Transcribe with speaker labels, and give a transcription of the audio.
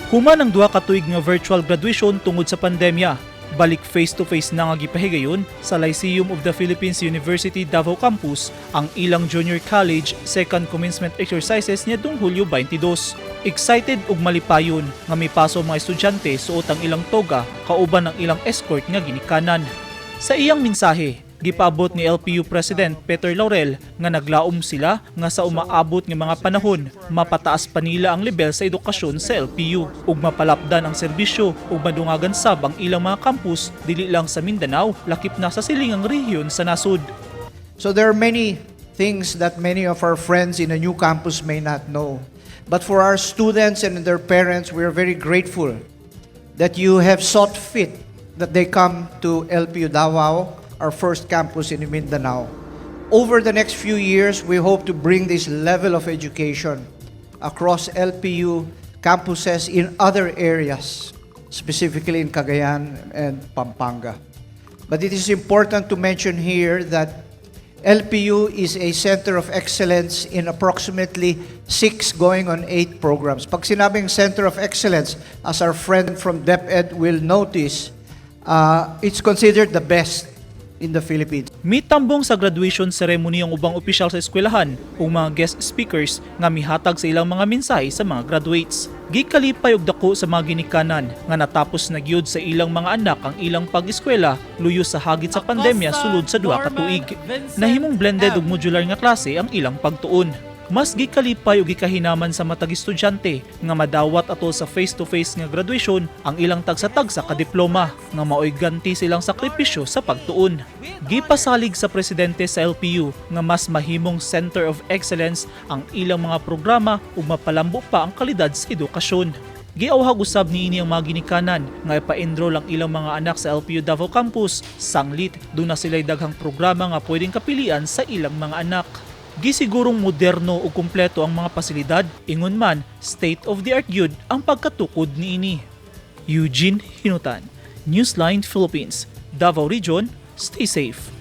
Speaker 1: Human ang 2 ka tuig nga virtual graduation tungod sa pandemya, balik face-to-face na nga gipahigayon sa Lyceum of the Philippines University Davao Campus ang ilang junior college second commencement exercises niadtong Hulyo 22. Excited ug malipayon nga mipaso mga estudyante suot ang ilang toga kauban ang ilang escort nga ginikanan. Sa iyang mensahe, gipaabot ni LPU President Peter Laurel nga naglaom sila nga sa umaabot nga mga panahon, mapataas pa nila ang level sa edukasyon sa LPU ug mapalapdan ang serbisyo ug madungagan sab ang ilang mga campus dili lang sa Mindanao, lakip na sa silingang rehiyon sa nasod.
Speaker 2: So there are many things that many of our friends in a new campus may not know. But for our students and their parents, we are very grateful that you have sought fit that they come to LPU Davao, our first campus in Mindanao. Over the next few years, we hope to bring this level of education across LPU campuses in other areas, specifically in Cagayan and Pampanga. But it is important to mention here that LPU is a center of excellence in approximately six going on eight programs. Pag sinabing center of excellence, as our friend from DepEd will notice, it's considered the best in the Philippines.
Speaker 1: Mitambong sa graduation ceremony ang ubang opisyal sa eskwelahan ug mga guest speakers nga mihatag sa ilang mga mensahe sa mga graduates. Gikalipay og dako sa mga ginikanan nga natapos na gyud sa ilang mga anak ang ilang pag-eskwela luyo sa hagit sa pandemya sulod sa 2 ka tuig. Nahimong blended ug modular nga klase ang ilang pagtuon. Mas gikalipay ug gikahinaman sa matag estudyante nga madawat atol sa face-to-face nga graduation ang ilang tagsa-tagsa ka diploma nga maoy ganti silang sakripisyo sa pagtuon. Gipasalig sa presidente sa LPU nga mas mahimong center of excellence ang ilang mga programa ug mapalambo pa ang kalidad sa edukasyon. Giawhag usab niini ang mga ginikanan nga ipa-enroll ang ilang mga anak sa LPU Davao Campus sanglit duna sila'y daghang programa nga pwedeng kapilian sa ilang mga anak. Gisigurong moderno ug kumpleto ang mga pasilidad, ingon man state of the art gyud ang pagkatukod niini. Eugene Hinutan, Newsline Philippines, Davao Region, stay safe.